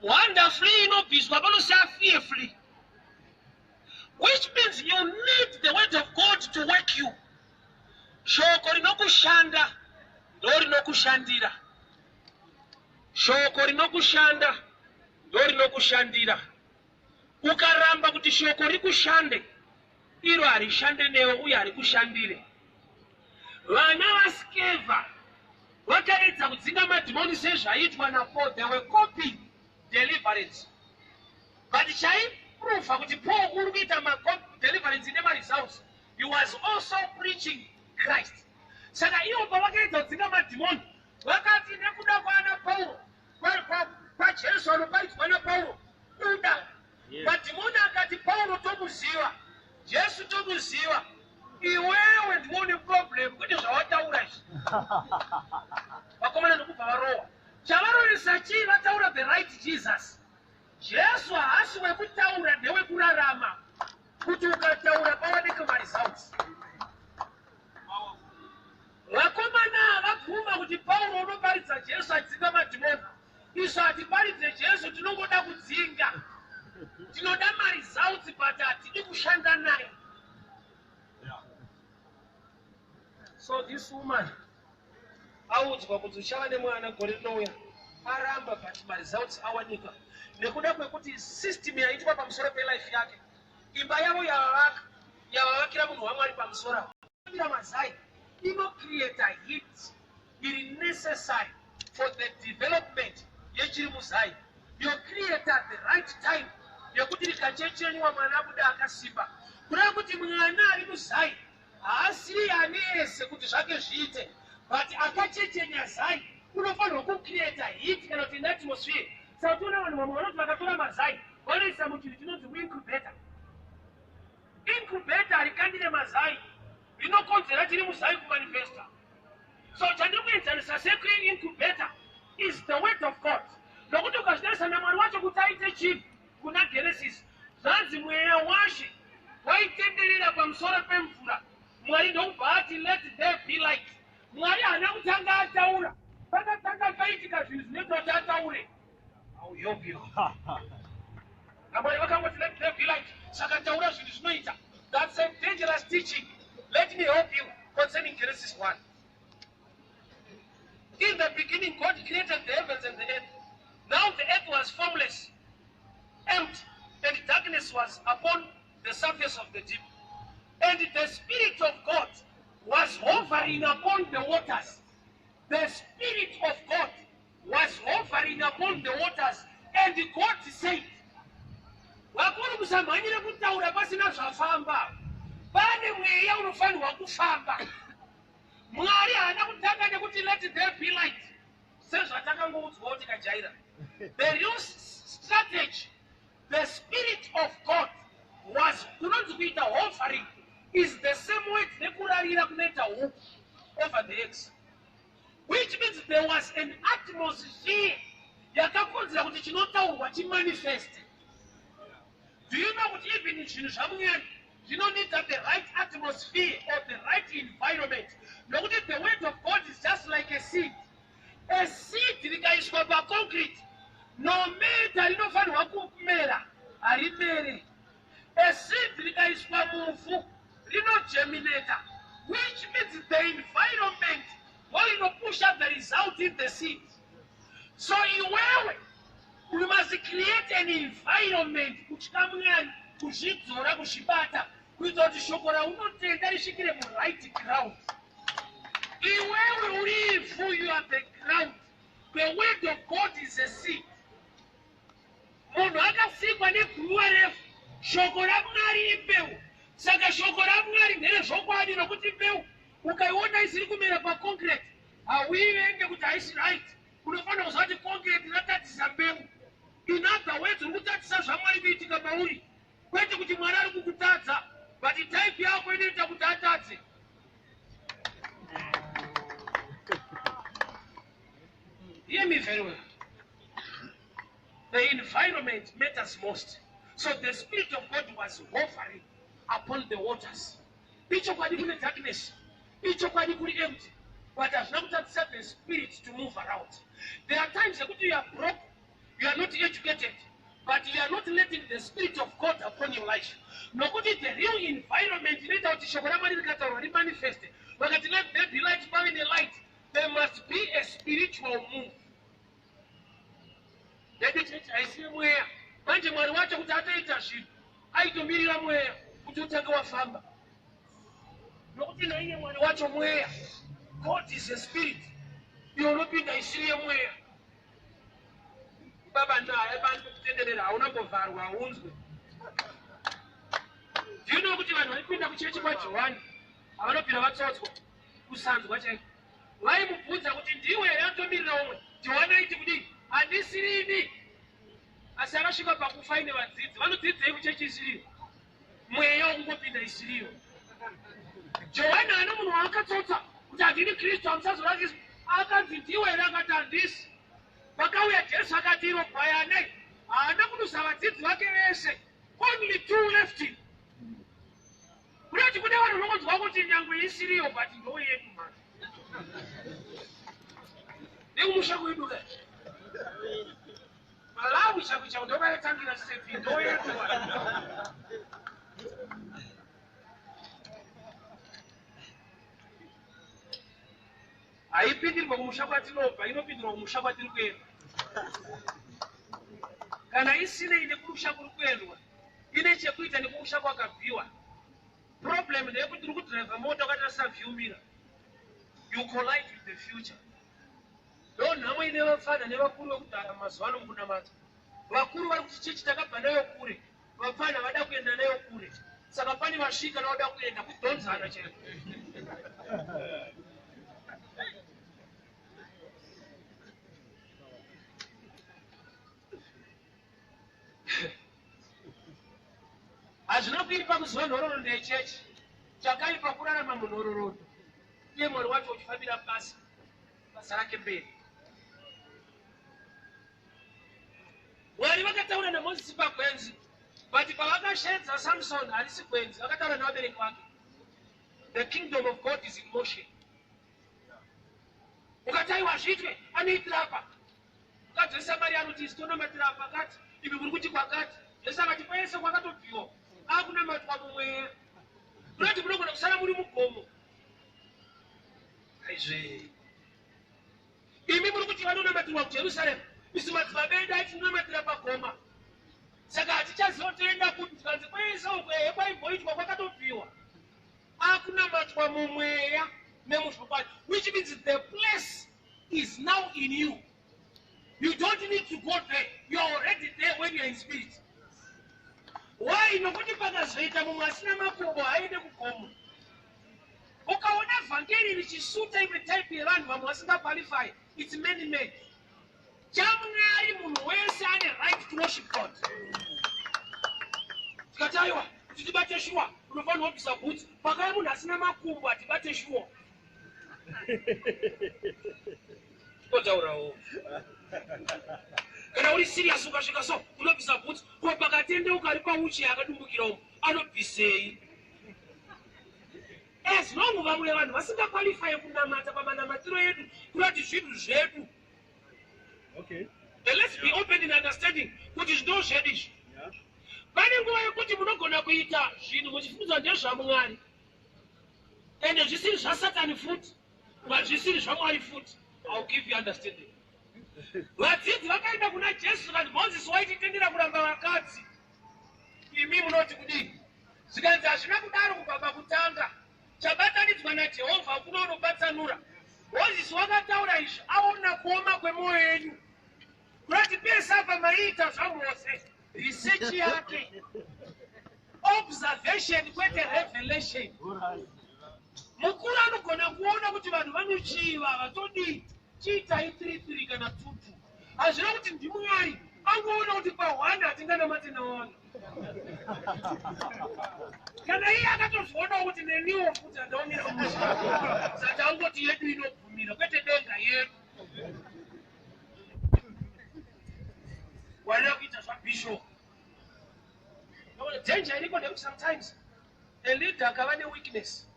wonderfully inobviswa, panosiya fearfully, which means you need the word of God to work you. Shoko rinokushanda ndo rinokushandira. Shoko rinokushanda ndo rinokushandira. Ukaramba kuti shoko rikushande, iro harishande newe uye harikushandire. Vana vaSkeva vakaedza kudzinga madhimoni sezvaiitwa naPaul. They were copying deliverance, but chaiprova kuti Paul uri kuita deliverance nemaresults, he was also preaching Christ. Saka ivo pavakaedza kudzinga madhimoni, vakati nekuda kwaana Pauro, kwaJesu anoparidzwa naPauro buda. Madhimoni akati, "Pauro tomuziva, Jesu tomuziva, iwewe ndiwe une problem, kwete zvawataura izvi." Vakomana ndokubva varohwa. Chavarovesa chii? Vataura the right Jesus. Jesu haasi wekutaura, ndewekurarama, kuti ukataura pawanike maresults. Vakomana vabvuma kuti Pauro unoparidza Jesu achidzinga madhimoni, isu hatiparidze Jesu, tinongoda kudzinga, tinoda maresults, but hatidi kushanda naye. So this woman audzwa kuti uchava nemwana gore rinouya, aramba, but maresults awanikwa nekuda kwekuti system yaitwa pamusoro pelife yake. Imba yavo yavavaka, yavavakira munhu waMwari pamusoro apo mazai, inocreata heat iri necessary for the development yechiri muzai, yocreata the right time yekuti rikachechenywa, mwana abuda akasimba. Kureva kuti mwana ari muzai haasiri ane ese kuti zvake zviite, but akachechenya zai unofanirwa kucreata heat kana kuti atmosphere. Saka tiona vanhu vamwe vanoti vakatora mazai vanoisa muchinhu chinonzi incubator. Incubator harikandire mazai, rinokonzera chiri muzai kumanifesta. So chandiri kuenzanisa sekuincubator is the word of God, nokuti ukazvitarisa naMwari wacho kuti aite chinhu kuna Genesis, zvanzi mweya washe waitenderera pamusoro pemvura, Mwari ndokubva ati, "Let there be light." Mwari haana kutanga ataura, pakatanga paitika zvinhu zvinoita kuti ataure. I will help you. NaMwari vakangoti, "Let there be light," saka taura zvinhu zvinoita. That's a dangerous teaching. Let me help you concerning Genesis 1. In the beginning God created the heavens and the earth. Now the earth was formless, empty, and darkness was upon the surface of the deep, and the Spirit of God was hovering upon the waters. The Spirit of God was hovering upon the waters, and God said. Vakuru, musamhanyire kutaura pasina zvafamba. Pane mweya unofanirwa kufamba. Mwari haana kutanga nekuti, "Let there be light," sezvatakangoudzwawo tikajaira. The real strategy, the Spirit of God was, kunonzi kuita hovering is the same word nekurarira kunoita huku over the eggs. Which means there was an atmosphere yakakonzera kuti chinotaurwa chimanifeste. Do you know kuti even zvinhu zvaMwari zvinonida the right atmosphere or the right environment? Nokuti the word of God is just like a seed. A seed rikaiswa paconcrete, no matter rinofanirwa kumera, harimere. A seed rikaiswa muvhu rinogerminata, which means the environment wainopusha the result in the seed. So iwewe, you must create an environment, kutya Mwari, kuzvidzora, kuzvibata, kuitira kuti shoko raunotenda risvikire muright ground. Iwewe uri ivhu, you are the ground. The word of God is a seed. Munhu akasikwa neguruva refu, shoko raMwari imbeu. Saka shoko raMwari nderezvokwadi, nokuti mbeu ukaiona isiri kumera paconcrete, hauivenge kuti haisi right. Unofanira kuziva kuti concrete ratatisa mbeu. In other words, uri kutatisa zvaMwari kuitika mauri, kwete kuti Mwari ari kukutadza, but type yako inoita kuti atadze. Hear me very well. The environment matters most. So the Spirit of God was hovering upon the waters. Ichokwadi kune darkness, ichokwadi kuri empty, but hazvina kutadzisa the Spirit to move around. There are times ekuti you are broke, you are not educated, but you are not letting the Spirit of God upon your life, nokuti the real environment inoita kuti shoko raMwari rikataurwa rimanifeste. Vakati, "Let there be light," pave nelight. There must be a spiritual move. Dede chechi haisi yemweya. Manje Mwari wacho kuti atoita zvinhu, aitomirira mweya kuti utange wafamba, nokuti naiye Mwari wacho mweya. God is a spirit. Iwe unopinda isiri yemweya. Baba naye pasi pekutenderera, hauna mbovharwa, haunzwe. Do you know kuti vanhu vaipinda kuchechi kwaJohani havanobvira vatsotswa kusanzwa chaiko? Vaimubvunza kuti, "Ndiwe here atomirira umwe?" Johani aiti kudii? "Handisirini." Asi akasvika pakufa ine vadzidzi. Vanodzidzei kuchechi isiriyo? Mweya wokungopinda isiriyo. Johani ane munhu waakatsotsa kuti, "Handini Kristu, hamusazorasiswa." Akanzi, "Ndiwe here?" Akati, "Handisi." Pakauya Jesu akati, "Iro gwayane." Haana kudusa vadzidzi vake vese, only two left him. Kunoti kune vanhu unongonzwa kuti nyangwe isiriyo, but ndo yedu mani, nekumusha kwedu ka, Malawi chako chako ndokaitangira sepi, ndo yedu. Haipindirwa kumusha kwatinobva, inopindirwa kumusha kwatiri kuenda. Kana isinei nekumusha kuri kuendwa, ine chekuita nekumusha kwakabviwa. Problem ndeyekuti uri kudhiraivha mota ukatarisa view mirror, you collide with the future. Ndo nhamo ine vapfana nevakuru vekudhara mazuva ano mukunamata. Vakuru vari kuti chechi takabva nayo kure, vapfana vada kuenda nayo kure. Saka pane vasvika navada kuenda, kudhonzana chaiko. Hazvina kuipa kuziva nhororondo yechechi. Chakaipa kurarama munhororondo uye Mwari wacho uchifambira basa rake mberi. Mwari vakataura naMozisi pagwenzi, but pavakashedza Samson, harisi gwenzi, vakataura nevabereki vake. The kingdom of God is in motion. Ukati aiwa, zviitwe, anoitira apa. Mukadzi weSamaria anoti, "Isu tonamatira pakati, imi muri kuti kwakati." Jesu akati kwese kwakatobviwa akunamatwa mumweya. Kunoti munogona kusara muri mugomo. Aizve, imi muri kuti vanonamatirwa kuJerusarema, isu madzibaba edu aitinonamatira pagoma, saka hatichazotoenda kuti. Tikanzi kwese uko ehe kwaimboitwa, kwakatobviwa akunamatwa mumweya nemuzvokwadi, which means the place is now in you. You don't need to go there, you are already there when you are in spirit. Why? Nokuti pakazoita mumwe asina makumbo, haende kugomo. Ukaona vhangeri richisuta imwe type yevanhu, vamwe vasingaqualify, it's man made. ChaMwari, munhu wese ane right to worship God. Tikati aiwa, kuti tibate shuwa unofanirwa kubvisa bhutsu, pakauya munhu asina makumbo, hatibate shuwa. Kotaurawo. Kana uri serious ukasvika so unobvisa bhutsu. Ko pakatendeuka ari pauchi akadumbukira umu anobvisei? As long vamwe vanhu vasingakwalifye kunamata pamanamatiro edu, kurati zvinhu zvedu. And let's be open in understanding kuti zvindo zvedu izvi. Pane nguva yekuti munogona kuita zvinhu muchifungidzwa ndezvaMwari, ende zvisiri zvaSatani futi, but zvisiri zvaMwari futi. I'll give you understanding. Vadzidzi vakaenda kuna Jesu vakati, Mozisi waititendera kuramba vakadzi, imi munoti kudini? Zvikanzi hazvina kudaro kubva pakutanga. Chabatanidzwa naJehovha kuno unopatsanura. Mozisi wakataura izvi aona kuoma kwemwoyo yenyu. Kurati pese apa maiita zvaMose. Research yake, observation kwete revelation. Mukuru anogona kuona kuti vanhu vanochiva vatodii, chiitai 3-3 kana 2-2. Hazvina kuti ndiMwari angoona kuti pa1 hatinganamate nawana. Kana iye akatozvionawo kuti neniwo futi handaomira mushe, saka angoti yedu inobvumira kwete denga yedu. Warira kuita zvabishop. Danger iriko ndekuti sometimes a leader akava neweakness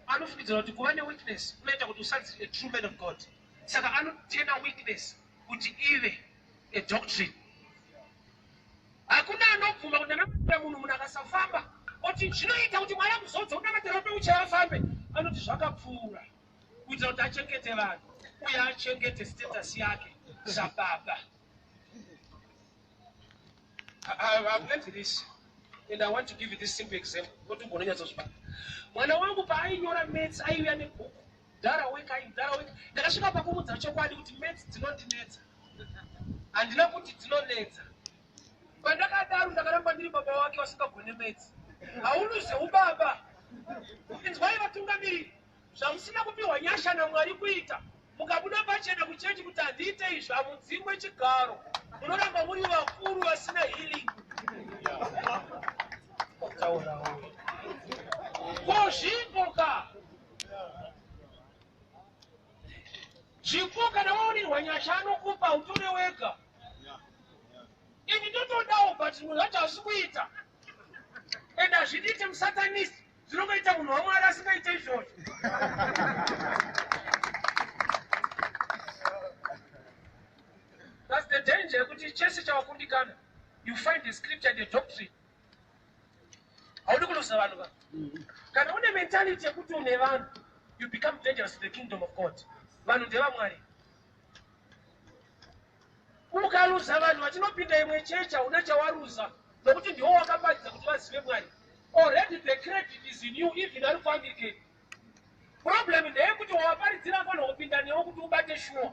anofungidzira kuti kuva neweakness kunoita kuti usanzi a true man of God, saka anotena weakness kuti ive a doctrine. Hakuna anobvuma kuti anamatira munhu, munhu akasafamba oti zvinoita kuti Mwari akuzodza unamatira upe uchaafambe. Anoti zvakapfuura kuitira kuti achengete vanhu uye achengete status yake sababa. I've learned this and I want to give you this simple example kuti ugononyatsozvibata. Mwana wangu paainyora maths aiuya nebhuku dhara weka, dhara weka. Ndakasvika pakumudza chokwadi kuti maths dzinondinetsa, handina kuti dzinonetsa. Pandakadaro ndakaramba ndiri baba wake wasingagone maths. Hauluze ubaba. Inzwai vatungamiriri, zvamusina kupiwa nyasha naMwari kuita, mukabuda pachena kuchechi kuti handiite izvi, hamudzingwe chigaro, munoramba muri vakuru vasina healing. Ko zvipo ka, zvipo kana waonirwa nyasha anokupa, utore wega. Ini ndotodawo, but munhu wacho hasi kuita, and hazvindiite musatanist. Zvinongoita munhu waMwari asingaite izvozvo. That's the danger yekuti chese chawakundikana, you find the scripture and the doctrine. Haudi kulusa vanhu va. Kana une mentality yekuti une vanhu, you become dangerous to the kingdom of God. Vanhu ndevamwari. Ukaluza vanhu vachinopinda imwe chechi, hauna chawaruza, nokuti ndiwo wakaparidza kuti vazive Mwari. Already the credit is in you, even ari kuAnglican. Problem ndeyekuti wawaparidzira afanira kupinda newo kuti ubate shuwa.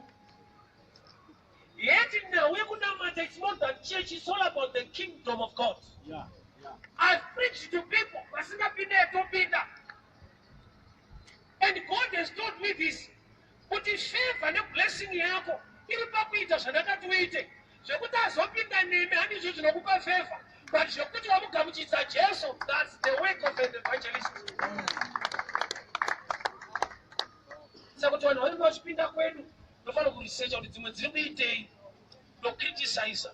Yet nhau yekunamata, it's more than church, it's all about the kingdom of God. I've preached to people vasingapinde yatopinda, and God has told me this, kuti favor neblessing yako iri pakuita zvandakati uite. Zvekuti azopinda nemi handizvo zvinokupa favor, but zvekuti wamugamuchidza Jesu, that's the work of an evangelist. Saka kuti vanhu vanenge vachipinda kwedu, ndofanira kuresearcha kuti dzimwe dziri kuitei, ndokriticiza.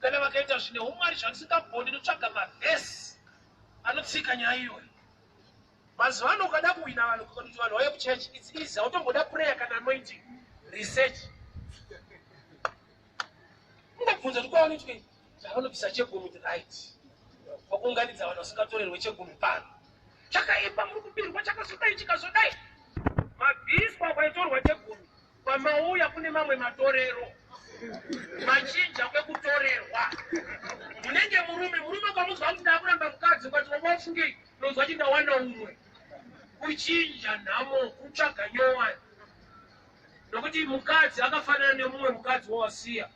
Kana vakaita zvine umwari zvandisingagoni, ndotsvaga mavhesi anotsika nyaya iyoyo. Mazuva ano ukada kuwina vanhu, kuti vanhu vauye kuchechi, it's easy. Hautomboda prayer kana anointing, research. Ungabvunza kuti kwavanoitwei, zvavanobvisa chegumi. Right, wakuunganidza vanhu vasingatorerwe chegumi pano, chakaipa, muri kubirwa, chakazodai, chikazodai. Mabviswa kwaitorwa chegumi, kwamauya kune mamwe matorero, machinja kwekutorerwa. Munenge murume, murume ukamunzwa kuti ndakuramba mukadzi, ukati wamafungei, unonzwa kuti ndawana umwe. Kuchinja nhamo, kutsvaga nyowani, nokuti mukadzi akafanana nemumwe mukadzi wawasiya.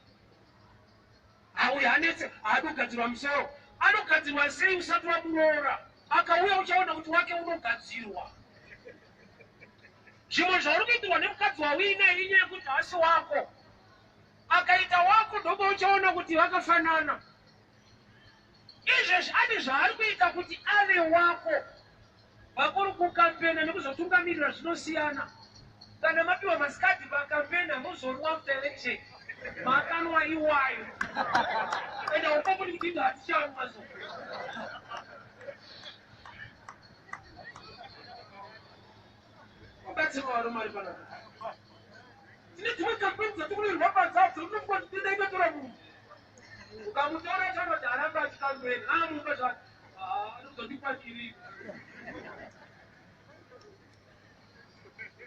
Auya anetse, haadi kugadzirwa musoro. Anogadzirwa sei usati wamuroora? Akauya uchaona kuti wake unogadzirwa. Zvimwe zvauri kuitirwa nemukadzi wauinaye inyaya yekuti haasi wako. Akaita wako, ndoba uchaona kuti vakafanana. Izvezvi ane zvaari kuita kuti ave wako. Vakuri kukampena nekuzotungamirira zvinosiyana. Kana mapiwa masikati pacampaign, hamuzonwa after election. Makanwa iwayo. Ende upopuli kuti hatichanwa so. Ubatsirwa varume vari panapa. Tine dzimwe campaign dzatikunoirwa padzadzo, unofunga kuti tenda itotora munhu. Ukamutora chanoti aramba achicampaign, amupa zvake. Ah, anozondipa chiri.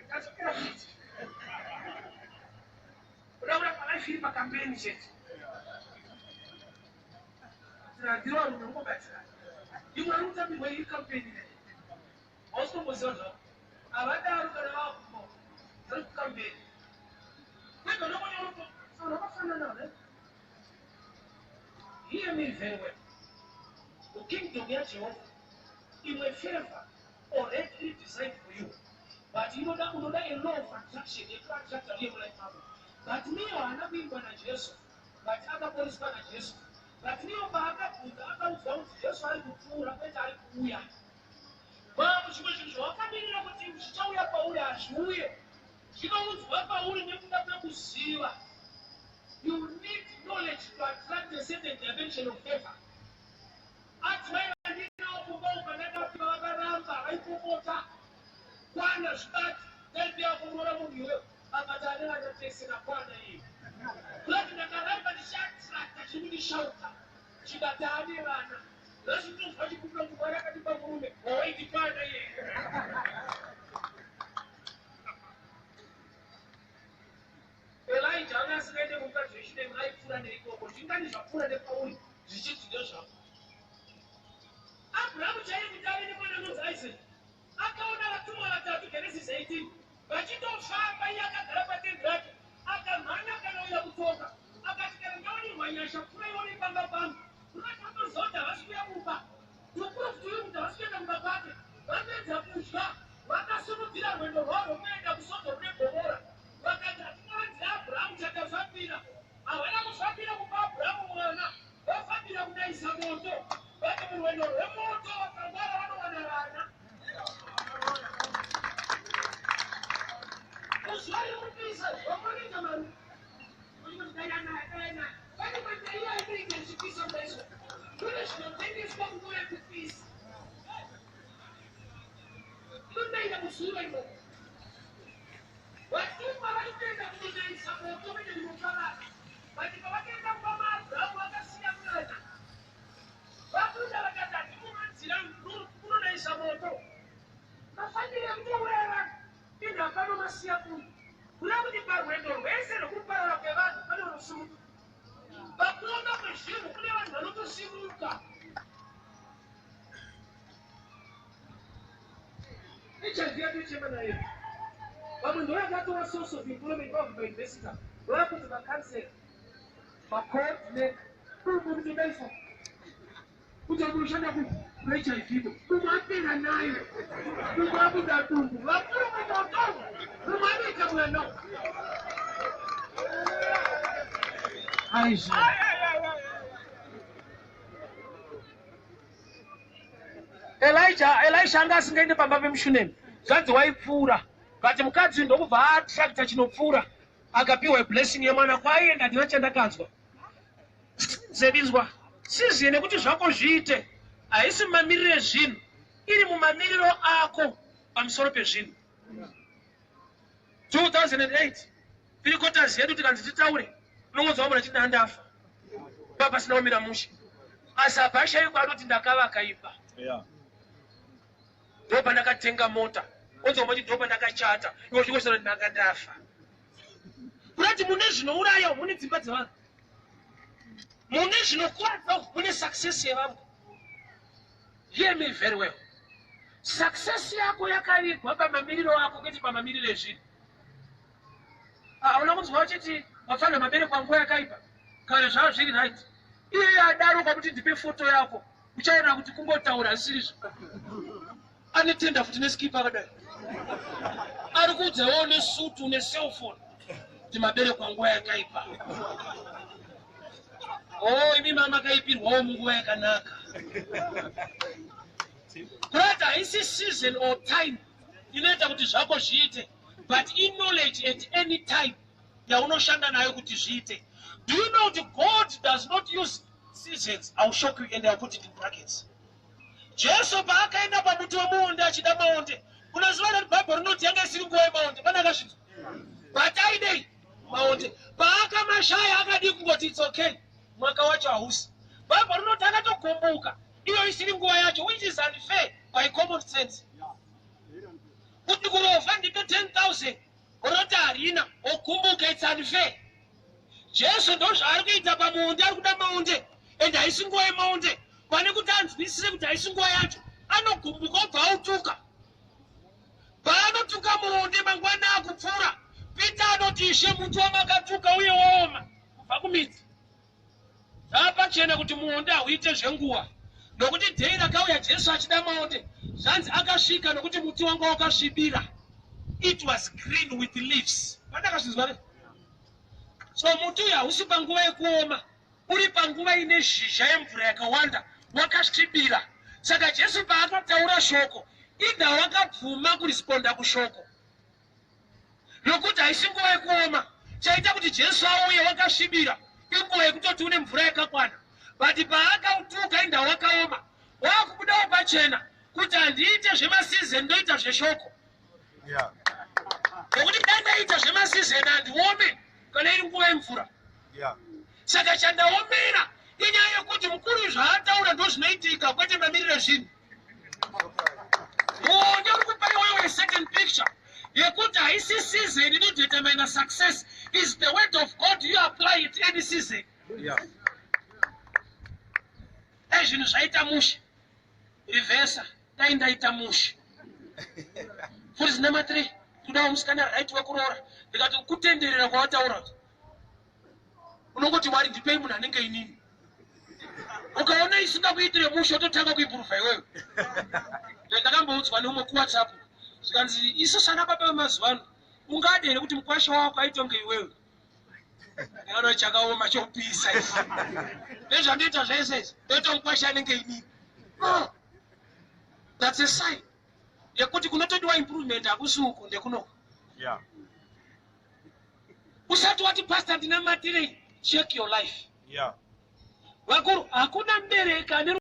That's profit. Uda kurapa life iri pacampaign chete. Tiradziwa varume ungobatsirana. Imwe ari kutambirwa iri campaign. Hausi kumboziva zvako. Havadaro kana vakufa. Vari kucampaign. Kwega ndokunyora vakafanana ne? Hear me very well. Kingdom yaJehovha imwe favor already iri designed for you, but inoda unoda a law of attraction yekuattracta uye mulife mako. Bartimeo haana kuimbwa naJesu, but akaporeswa naJesu. Bartimeo paakabvunza, akaudzwa kuti Jesu ari kupfuura, kwete ari kuuya. Mambo, chimwe chinhu zvawakamirira kuti zvichauya pauri hazviuye, zvinoudzwa pauri nekuda kwekuziva. You need knowledge to attract a certain dimension of favor. Adzimai vandinawo kumba uko ndakafika vakaramba vaipopota kwana zvibati taipi yako kuroora munhu iwewe akati ane vana tese nakwana iye kurati ndakaramba ndichiattracta chiri kundishauta chikati ane vana. Nhasi ndinonzwa chikumbira kuti Mwari akatipa murume wawaindikwana iye. Elijah anga asingaende kumukadzi weShunemi, aipfuura neikoko. Zvingani zvapfuura nepauri zvichinzi ndezvako? Abrahamu chaiye kuti ave nemwana anonzi Isaac, akaona vatumwa vatatu, Genesis 18, vachitofamba iye akagara patendi rake. Akamhanya akanowira kutsoka akati, "Kana ndawanirwa nyasha, pfuuraiwo nepamba pangu." Unoti atoziva kuti havasi kuuya kumba. To prove to you kuti havasi kuenda kumba kwake, vapedza kudya vakasimudzira rwendo rwavo rwokuenda kuSodhomu neGomora. Vakati, "Hatingavanzira Abrahamu chatafambira." Havana kufambira kupa Abrahamu mwana, vafambira kudaisa moto. Vati murwendo rwemoto vakangwara vanowana vana. Muzuva riri kupisa vamwe mari pane mandaiya inenge ichipisa kudaiso. Kune zvinotengeswa nguva yekupisa, inonaira muzuva imomo. Vatumwa vaitoenda kunonaisa moto kwete kunopa vana, but pavakaenda kuba maAbrahamu vakasiya mwana. Vabuda vakati, "Hatimuvanzira kunonaisa moto, mafambiro ekutouraya vanhu inhapano masiya kuno." Kuda kuti parwendo rwese rwekuparara kwevanhu pane vanosimuka, pakuoma kwezvinhu kune vanhu vanotosimuka. HIV yatochema nayo, vamwe ndo yakatora source of employment vabva pauniversity vakuti makansela, macoordinator, dumbu kutodaiswa kuti unoshanda kuHIV ko mumwe apera nayo, mumwe abuda dumbu, vakuru mumoto, mumwe anoita mwana aizvo. Elijah, Elisha anga asingaende pamba pemuShunemi. Zvanzi waipfuura, but mukadzi ndokubva aattracta chinopfuura, akapiwa blessing yemwana. Kwaienda ndina chandakanzwa zedinzwa siziye nekuti zvako zviite haisi mumamiriro ezvinhu, iri mumamiriro ako pamusoro pezvinhu. 2008 three quarters yedu tikanzi titaure, unongonzwa vamwe vachiti ndandafa pa pasina kumira mushe, asi hapashaikwa anoti ndakavaka imba, ndo pandakatenga mota, onzwa mati ndo pandakachata. Iwe uchingosana ndanga ndafa. Kurati mune zvinouraya mune dzimba dzevanhu, mune zvinokuvadza mune success yevamwe. Hear me very well, success yako yakavigwa pamamiriro ako, kwete pamamiriro ezvinhu. Hauna kunzwa uchiti wafanira mabereko anguva yakaipa kana zvava zviri right. Iye adaro kwakuti ndipe foto yako, uchaona kuti kungotaura zvisiri. Ane tenda futi neskipa akadai, ari kuudzawo nesutu necellphone kuti mabereko anguva yakaipa. O imi mama kaipirwawo munguva yakanaka. Kurati haisi season or time inoita kuti zvako zviite. But iknowledge at any time yaunoshanda nayo kuti zviite. Do you know kuti God does not use seasons? I will shock you and I will put it in brackets. Jesu paakaenda pamuti wemuonde achida maonde, unoziva kuti Bhaibheri rinoti yanga isiri nguva yemaonde, pane akazvinzwa? But aidei maonde? Paakamashaya akadii kungoti it's okay, mwaka wacho hausi. Bhaibheri rinoti akatogumbuka iyo isiri nguva yacho, which is unfair by common sense. Kuti kurovha ndipe 10,000 roti harina, ogumbuka, it's unfair. Jesu ndozvaari kuita pamuonde, ari kuda maonde and haisi nguva yemaonde. Pane kuti anzwisise kuti haisi nguva yacho, anogumbuka obva autuka. Paanotuka muonde, mangwana akupfuura, Peter anoti, "Ishe, muti wamakatuka uye waoma kubva kumidzi." Zvava pachena kuti muonde hauite zvenguva, nokuti day rakauya Jesu achida maonde, zvanzi akasvika nokuti muti wanga wakasvibira. It was green with leaves. Pandakazvinzwa re so muti uyu hausi panguva yekuoma, uri panguva ine zhizha yemvura yakawanda, wakasvibira. Saka Jesu paakataura shoko, idha wakabvuma kuresponda kushoko, nokuti haisi nguva yekuoma. Chaita kuti Jesu auye wakasvibira inguva yekutoti une mvura yakakwana, but paakautuka inda wakaoma, wakubudawo pachena kuti handiite zvemaseason, ndoita zveshoko, nokuti dai ndaita zvemaseason handiome kana iri nguva yemvura. Saka chandaomera inyaya yekuti mukuru zvaataura ndo zvinoitika, kwete mamiriro ezvinhu. Muonde uri kupa iwewe certain picture yekuti haisi season inodetermina success, is the word of God. You apply it any season. Dai zvinhu zvaita mushe, rivhesa, dai ndaita mushe futi. Number three, kudawo musikana right wekuroora. Ndikati kutenderera kwawataura kuti unongoti, "Mwari, ndipei munhu anenge inini." Ukaona isingakuitire mushe, ototanga kuimprova iwewe. Ndakamboudzwa neumwe kuWhatsApp, zvikanzi, "Isu sana baba vemazuva ano, ungade here kuti mukwasha wako aitonge iwewe?" Ndikano chakaoma chopisa izvi, nezvandoita zvese izvi, ndoita mukwasha anenge inini? No, that's a sign yekuti kunotodiwa improvement hakusi uku, ndekunoku. Usati wati, "Pastor, ndinamatirei," check your life. Vakuru, hakuna mubereki ane